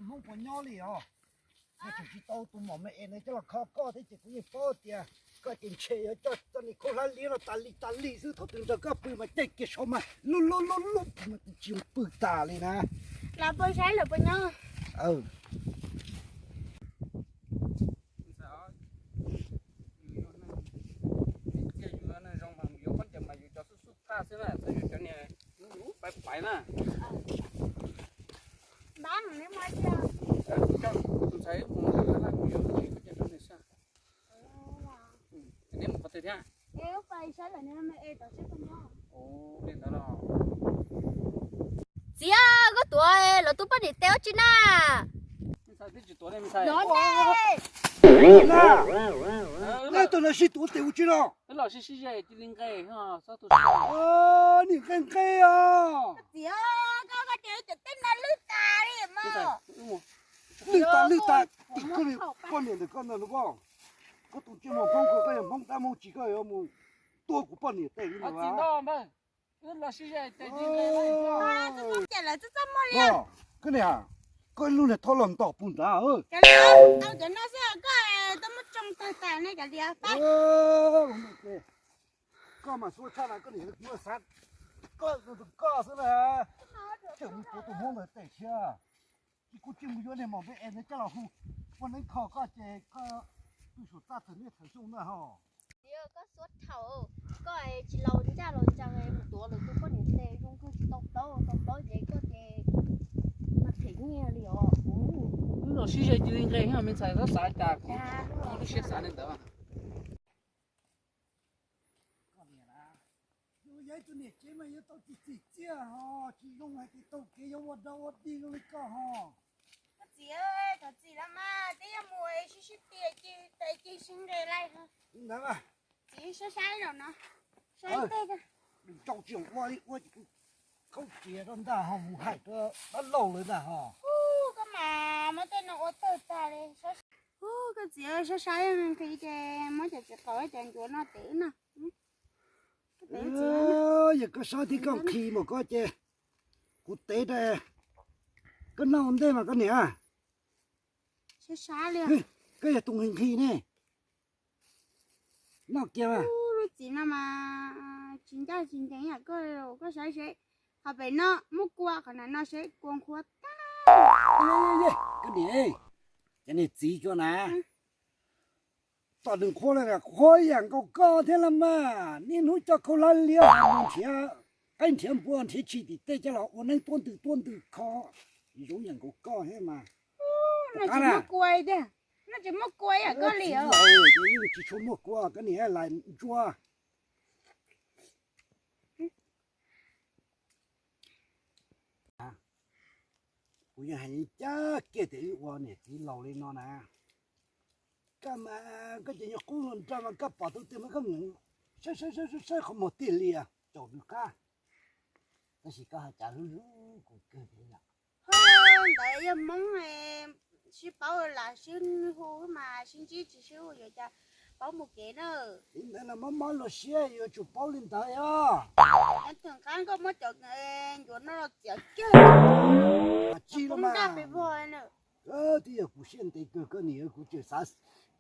Hmoob puas nyob li os? Yog tseem tsis tau tus maum me es no coj los kho koj thiab ces kuv yeej paub tias koj ces ntshe yuav coj txoj niag khaub hlab liab no tas li tas li xwb. Thaum twg nrog koj pw mas caij kiag saud mas lub lub lub lub mas tsis pw tas li na. Los puas saib lawm puas nyob? Yus yog neeg zoo mas yus yuav khaub ncaws mas yus cov xub xub thaj xwb na, txhob yus cov niag paiv paiv na. Tus ntxhais mus ntawd na, kuv yuav tsis khaub ncaws rau nws xwb. Neb mus qhov twg thiab? Txiv, koj tuav lawv tus poj niam tes ua tsi na? Leej twg los sib tuav tes ua tsi no? Niag nqe nqe os. Txiv, koj, koj tias cov teb no lwj tas li mas. Lwj tas lwj tas, tim koj li poj niam ntawm koj ntag los koj. Koj tus ntsej muag Hmoob koj, koj yog Hmoob dab Hmoob tsi koj yuav mus tuav kuv poj niam tes li ntawd. Koj niam, koj ib lub niag thob los ntom puag nrad. Koj mas suav tshaj na, koj niam, kuv xav koj tus koj xwb na. Tseem mus tuav tus Hmoob ntawd tes thiab. Kuv tsis mus yuav niag maum npe es ntawd coj los hu ua neeb kho koj ces koj pw saum txaj txawm niaj thaum xyoo na ho. Koj suav thaum, koj tsis laus ncaj laus ncees mus tuav lawv tus poj niam tes zoo kawg tsis tau plaub, tau plaub ces koj ces mas them nyiaj li os. Lub no sib ze cia li nqe, me ntxhais txhob xav cas kuv lub siab xav li ntawd. Yus yog ib tug niam tsev mas yuav tau txim txim txiaj ho, tsis zoo hais tias taug kev yuav ua dog ua dig zoo li koj ho. Koj txiv, thov txim los mas, twb yog mus sib sib tias ces tes ces sib nqes lais ho. Ntawd mas txiv saib saib zaum no, saib tej, rau tsis ua li ua ces kuv khaub tsiav rau ntag ho, mus hais rau dab laug lawv ntag ho. Koj mas muab tej no ua tawg tag li. Koj txiv, saib saib nqis ces muab cov txiv qaub cov ncuav no tev no. Yog koj saib thiab koj nqhis mas koj ces kuv tev rau koj noj ua ntej mas koj niam. Koj yog tus nqhis nqhis ne. Noj kiag mas. Lub txiv no mas tsis ncaj tsis ncees yam koj, koj saib seb, qhov pem no muaj kua, qhov na no seb kua nqhuab tag. Koj niam, cov niag txiv cua na, tom nws qhuab li qhuab yam nkaus koj thiab los mas, niaj hnub coj khaub hlab liab mus nrhiav qaib nrhiav npua nrhiav tshis tim tej coj los ua neeb tuab ntws tuab ntws kho, zoo yam nkaus koj thiab mas. Noj tsis muaj kua tiag, noj tsis muaj kua yam koj li os. Yeej tsis tshua muaj kua, koj niam lais ntsuag. Kuv yeej hais li cas kiag tias wb ua niam txiv laus li no na. Koj mas koj ces nyuag qub hluas nraug mas koj pom tus twg mas koj mus saib saib saib saib qhov muag tiag li, caum nws qab. Tab sis koj hais cas hlub hlub kuv kawg li yom. Ntawd yog Hmoob sib paub lam sib hu mas sib ntsib tsis sib hu yuav cas paub mus kev na. Li ntawd los mob mob luag siab yuav tsum paub li ntawd os. Theem qab koj muab cov ncuav no los txiav kiag. Tsis los mas. Twb yog kuv siab ntev kawg koj niam, kuv tseem xav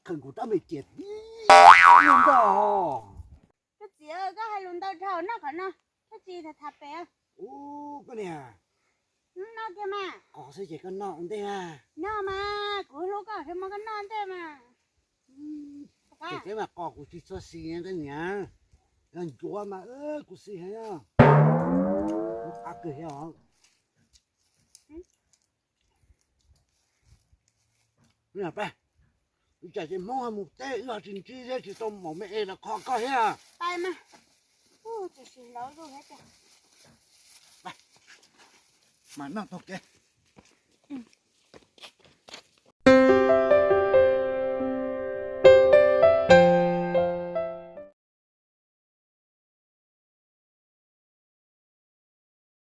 qhwv kuv rab me riam tib ntag. Koj txiv, koj hais lus ntau dhau noj qhov no, koj tsis tham tham pem. Ub, koj niam, noj kiag mas. Qos xwb ces koj noj ua ntej na. Noj mas, kuv hlub koj thiab mas, koj noj ua ntej mas. Ces peb mas qos kuv tsis txhob xis koj niam, yog ncuav mas kuv xis heev. Qab kawg thiab os. Wb tsam ces Hmoob ho mus teb, wb ho tsis ntsib thiab tsis tau maum me es los kho koj thiab. Mas noj taug kev.